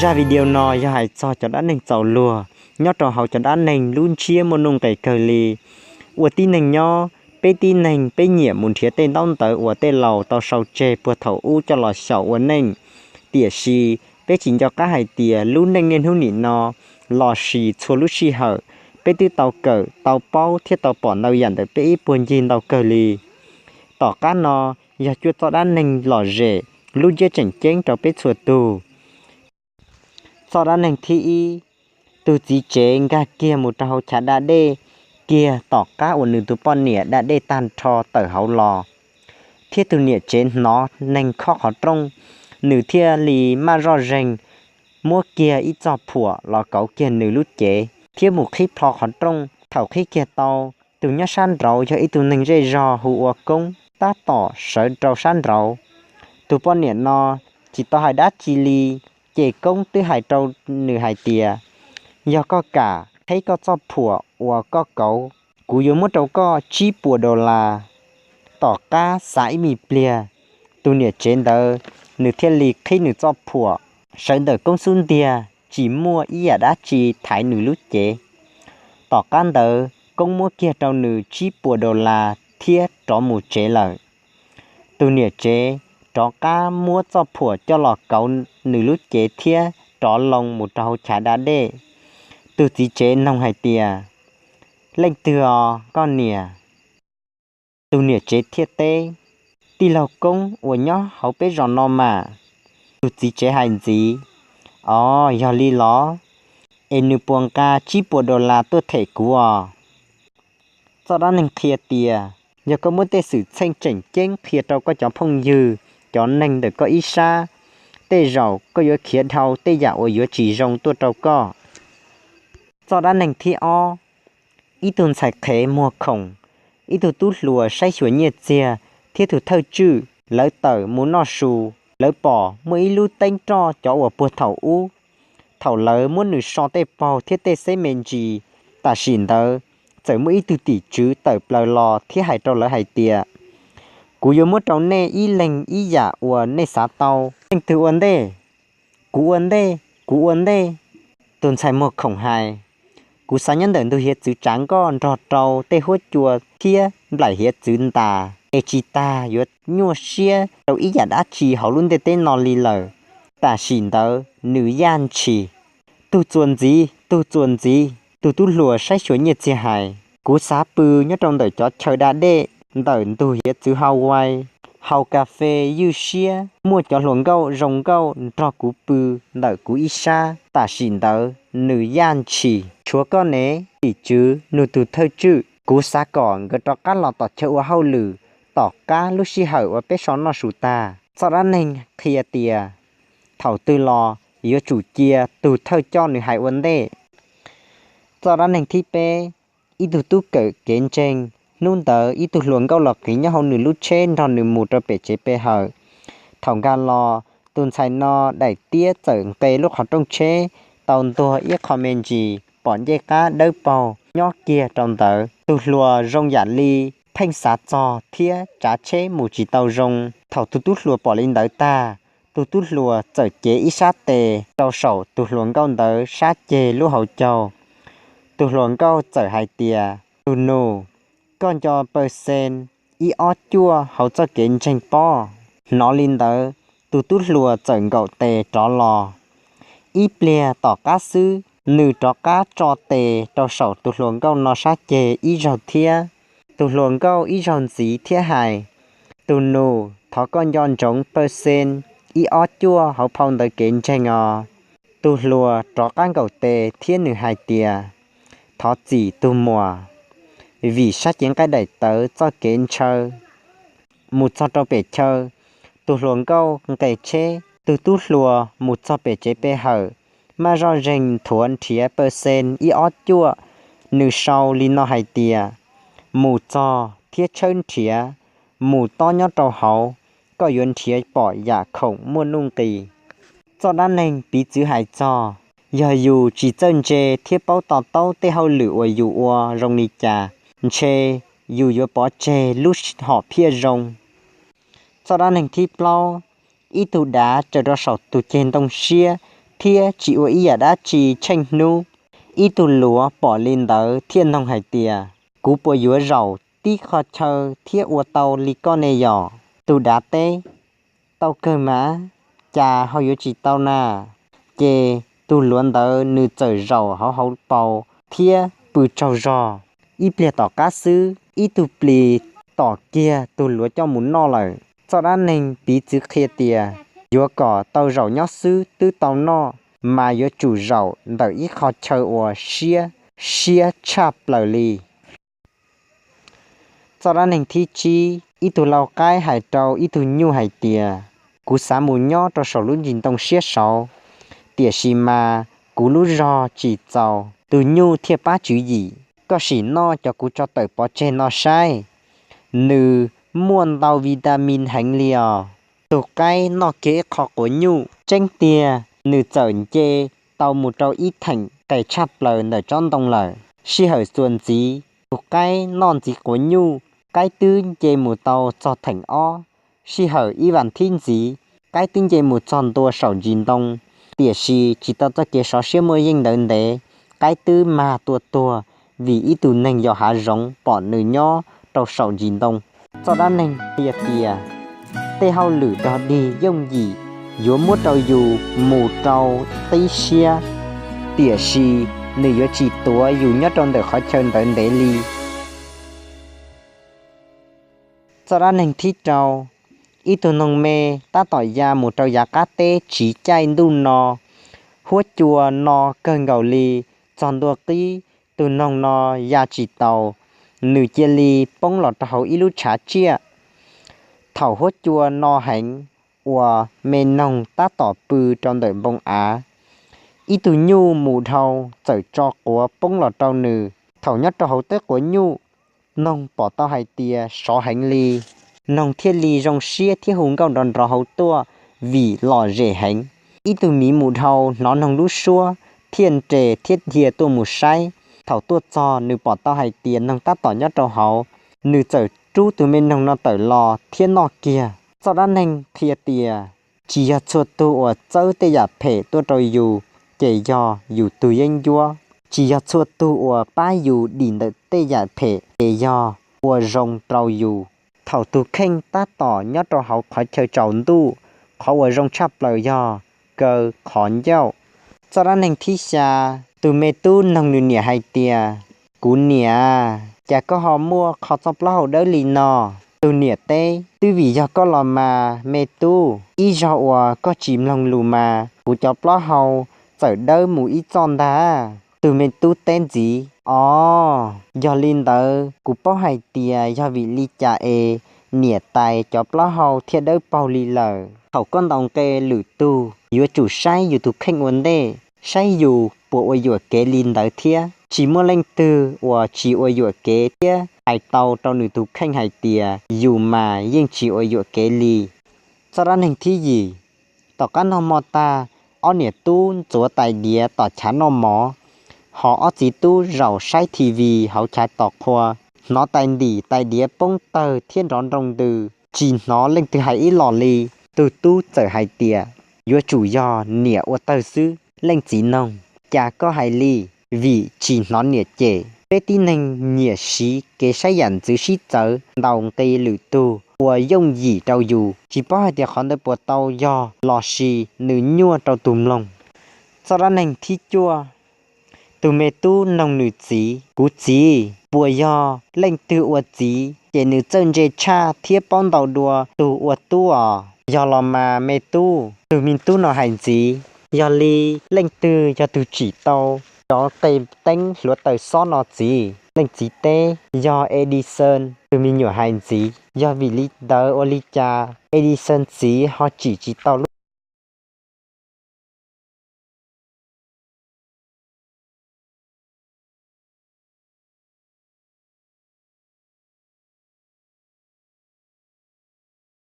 Zaj video no yog hais txog cov dab neeg txaus luag nyob rau hauv cov dab neeg lub ntsiab muaj nuj nqis kawg li. Ua tib neeg nyob, peb tib neeg peb nyiam mus nrhiav tej ntaub ntawv uas tej laus tau sau tseg puag thaum ub coj los xyaum ua neej. Tiam sis peb tsis nco qab hais tias lub neej niaj hnub nim no lossis txhua lub sij hawm peb twb tau kawm, tau paub thiab tau pom ntau yam ntawm peb ib puag ncig ntau kawg li. Tom qab no yog cuaj txoj dab neeg lom zem lub ntsiab tseem ceeb rau peb txhua tug. Txoj dab neeg thib ib, tus txiv tsev nkag kiag mus rau hauv chav da dej kiag tom qab uas nws tus poj niam da dej tag nrho tawm hauv los, thiab tus niam tsev hnov neeg khob qhov rooj, nws thiaj li maj zoj zeeg muab kiag ib txoj phuam los kauv kiag nws lub cev thiab mus qhib plho qhov rooj. Thaum qhib kiag tau, tus nyob sab nraud yog ib tug neeg zej zog hu ua Koob tab tom sawv rau sab nraud. Tus poj niam no tsis tau hais dab tsi li, ces Koob twb hais rau nws hais tias, yog koj kam qheb koj txoj phuam uas koj kauv, kuv yuav muab rau koj tsib puas dollar. Tom qab xav ib me pliag, tus niam tsev ntawd nws thiaj li qhib nws txoj phuam, sawv ntawm Koob xub ntiag tsis muaj ib yam dab tsi thaiv nws lub cev. Tom qab ntawd Koob muab kiag rau nws tsib puas dollar thiab rov mus tsev lawm. Tus niam tsev rov qab muab txoj phuam coj los kauv nws lub cev thiab rov loo mus rau hauv chav da dej. Tus txiv tsev noog hais tias, leej twg os koj niam? Tus niam tsev thiaj teb, tij laug Koob uas nyob hauv peb zos no mas. Tus txiv tsev hais ntxiv, os, yog li los? Es nws puas nqa tsib puas dollar tuaj them kuv os? Txoj dab neeg qhia tias, yog koj muab tej xwm txheej tseem ceeb qhia rau koj cov phooj ywg, cov neeg ntawm koj ib sab, tej zaum koj yuav khiav dhau tej yam uas yuav tsis zoo tuaj rau koj. Txoj dab neeg thib ob, ib tug ntxhais qhev muag khoom, ib tug tub hluas saib xyuas nyiaj txiag thiab tus thawj tswj lawv tawm mus noj su. Lawv pom muaj ib lub teeb roj cov uas puag thaum ub, thaum lawv muab nws so tej paug thiab tej xeb me ntsis. Tam sim ntawd txawm muaj ib tug tim tswv tawm plaws los thiab hais rau lawv hais tias, kuv yuav muab rau nej ib leeg ib yam uas nej xav tau. Leej twg ua ntej? Kuv ua ntej, kuv ua ntej. Tus ntxhais muag khoom hais, kuv xav nyob ntawm ntug hiav txwv tsav nkoj nrog rau tej huab cua thiab nplaim hiav txwv ntas, es tsis tas yuav nyuaj siab rau ib yam dab tsi hauv lub ntiaj teb no li lawm. Tam sim ntawd nws yaj ntshis, tug txuas ntxiv, tug txuas ntxiv. Tus tub hluas saib xyuas nyiaj txiag hais, kuv xav pw nyob rau ntawm cov chaw da dej ntawm ntug hiav txwv Hawaii, haus kas fes ywj siab, muaj cov hluas nkauj zoo nkauj nrog kuv pw ntawm kuv ib sab. Tam sim ntawd nws yaj ntshis. Tshuav koj ne, tim tswv nug tus thawj tswj. Kuv xav kom nkawd rov qab los tom chaw ua hauj lwm tom qab lub sij hawm uas peb so noj su tag. Txoj dab neeg qhia tias, thaum twg los yuav tsum cia tus thawj coj nws hais ua ntej. Txoj dab neeg thib peb, ib tug tub kawm kev ntseeg. Hnub ntawd ib tug hluas nkauj los qiv nyob hauv nws lub tsheb nrog nws mus rau pem tsev pe hawm. Thaum nkag los, tus ntxhais no daim tiab txawm nqes lub qhov rooj tsheb, tau ntuag ib qho me ntsis pom ncej qab dawb paug nyob kiag rau ntawd. Tus hluas zoo yam li pheej xav txog thiab tsav tsheb mus tsis tau zoo. Thaum tus tub hluas pom li ntawd tag, tus tub hluas txawm cev ib sab tes rau saum tus hluas nkauj ntawd sab ceg lub hauv caug. Tus hluas nkauj txawm hais tias, tus nus, koj nco pawg xees ib ob cuaj hauv txoj kev ntseeg pob? Hnov li ntawd, tus tub hluas txawm nkaum tes rov los. Ib pliag tom qab xwb, nws rov qab tso tes rau saum tus hluas nkauj no sab ceg ib zaug thiab. Tus hluas nkauj ib zaug ntxiv thiab hais, tus nus, thov koj nco ntsoov pawg xees ib ob cuaj hauv phau ntawv kev ntseeg os. Tus hluas rov qab nkaum tes thiab nws hais tias, thov txim tus muam, vim sab cev nqaij daim tawv txoj kev ntshaw. Mus txog rau pem chaw, tus hluas nkauj nqes tsheb, tus tub hluas mus txog pem tsev pe hawm, maj zoj zeeg nthuav nrhiav pawg xees ib ob cuaj. Nws sau li no hais tias, mus txog thiab tshawb nrhiav, mus tob nyob rau hauv, koj yuav nrhiav pom yam khoom muaj nuj nqis. Txoj dab neeg piv txwv hais txog, yog yus tsis txawj ntse thiab paub to taub tej hauj lwm uas yus ua zoo li cas, ntshe yus yuav pov tseg lub hom phiaj zoo. Txoj dab neeg thib plaub, ib tug dav tsaws rau saum tus ceg ntoo siab thiab tsis ua ib yam dab tsi tsheej hnub. Ib tug luav pom li ntawd thiaj noog hais tias, Kuv puas yuav zaum tib qho chaw thiab ua tau li koj ne yom? Tus dav teb, Tau kawg mas, cas ho yuav tsis tau na? Ces tus luav ntawd nws txawm zaum hauv hauv paus thiab pw tsaug zog. Ib pliag tom qab xwb, ib tug plis tom kiag tus luav coj mus noj lawm. Txoj dab neeg piv txwv qhia tias yuav kom tau zaum nyob xwb twb tau noj, mas yuav tsum zaum ntawm ib qho chaw uas siab, siab tshaj plaws li. Txoj dab neeg thib tsib, ib tug lau qaib hais rau ib tug nyuj hais tias, Kuv xav mus nyob rau saum lub ntsis ntoo siab saud, tiam sis mas kuv lub zog tsis txaus. Tus nyuj thiaj pab tswv yim, Koj sim noj cov kuv tso tawm pov tseg no saib, nws muaj ntau vitamin heev li os. Tus qaib noj kiag ib qho quav nyuj, tseeb tiag nws txawm nce tau mus rau ib theem qes tshaj plaws ntawm tsob ntoo lawm. Sij hawm txuas ntxiv, tus qaib noj ntxiv quav nyuj, qaib twb nce mus tau txog theem ob. Sij hawm ib vas thib ntxiv, qaib twb nce mus txog ntua saum ntsis ntoo, tiam sis tsis tau txoj kev sov siab muaj yeej ntawd ntev, qaib twb mag tua tuag vim ib tug neeg yos hav zoov pom nws nyob rau saum ntsis ntoo. Txoj dab neeg qhia tias tej hauj lwm dog dig yooj yim yuav muab rau yus mus rau qib siab, tiam sis nws yuav tsis tuav yus nyob rau ntawm qhov chaw ntawd ntev li. Txoj dab neeg thib rau, ib tug noog me tab tom ya mus rau yav qab teb tsiv caij ntuj no, huab cua no kawg nkaus li. Txog ntua qib, tus noog no ya tsis taus, nws cia li poob los rau hauv ib lub tshav tsiaj. Thaum huab cua no heev, uas me noog tab tom pw rau ntawm npoo av, ib tug nyuj mus dhau txawm tso quav poob los rau nws. Thaum nyob rau hauv teb quav nyuj, noog pom tau hais tias sov heev li, noog thiaj li zoo siab thiab hu nkauj nrov nrov hauv tuaj vim lom zem heev. Ib tug miv mus dhau hnov noog lub suab thiaj nres thiab dhia tuaj mus saib. Thaum tuaj txog nws pom tau hais tias noog tab tom nyob rau hauv, nws txawm rub tus me noog no tawm los thiab noj kiag. Txoj dab neeg qhia tias tsis yog txhua tug uas txawb tej yam phem tuaj rau yus ces yog yus tug yeeb ncuab. Tsis yog txhua tug uas pab yus dim ntawm tej yam phem ces yog ua zoo rau yus. Thaum tus kheej tab tom nyob rau hauv qhov chaw tsaus ntuj, qhov uas zoo tshaj plaws yog kaw qhov ncauj. Txoj dab neeg thib xya, tus me tub noog nws niam hais tias, Kuv niam, cas koj ho muaj qhov txoj plaub hau dawb li no? Tus niam teb, Twb vim yog koj los mas me tub, ib zaug uas koj tsis mloog lus mas kuv cov plaub hau txawm dawb mus ib txoj ntag. Tus me tub teb ntxiv, Os, yog li ntawd kuv paub hais tias yog vim li cas es niam tais cov plaub hau thiaj dawb paug li lawm. Thaum koj ntaus nqe lwm tug, yuav tsum saib yus tus kheej ua ntej, saib yus puas ua yuam kev li ntawd thiab. Tsis muaj leej twg uas tsis ua yuam kev thiab hais tau rau nws tus kheej hais tias yus mas yeej tsis ua yuam kev li. Txoj dab neeg thib yim, tom qab noj hmo tag, ob niam tub ntxuav tais diav tom chav noj mov, ho ob txiv tub zaum saib T V hauv chav tos qhua, hnov tais ntim tais diav poob tawg thiab nrov nroo ntws, tsis hnov leej twg hais ib los li. Tus tub txawm hais tias, Yuav tsum yog niam ua tawg xwb. Leej txiv noog, Cas koj hais li? Vim tsis hnov niam cem. Peb tib neeg nyiam siv kev saib yam ntxwv sib txawv, ntaus nqi lwm tug ua yooj yim rau yus, tsis paub hais tias qhov ntawd puas tau yog los sis nws nyuaj rau tus mloog. Txoj dab neeg thib cuaj, tus me tub noog nws txiv, Kuv txiv, puas yog leej twg ua txiv ces nws txawj ntse tshaj thiab paub ntau dua tus ua tub os? Yog los mas me tub. Tus me tub no hais ntxiv, Yog li, leej twg yog tus tsim tau cov qe teeb hluav taws xob no txiv? Leej txiv teb, Yog Edison. Tus me nyuam hais ntxiv, Yog vim li ntawd ua li cas Edison txiv ho tsim tsis tau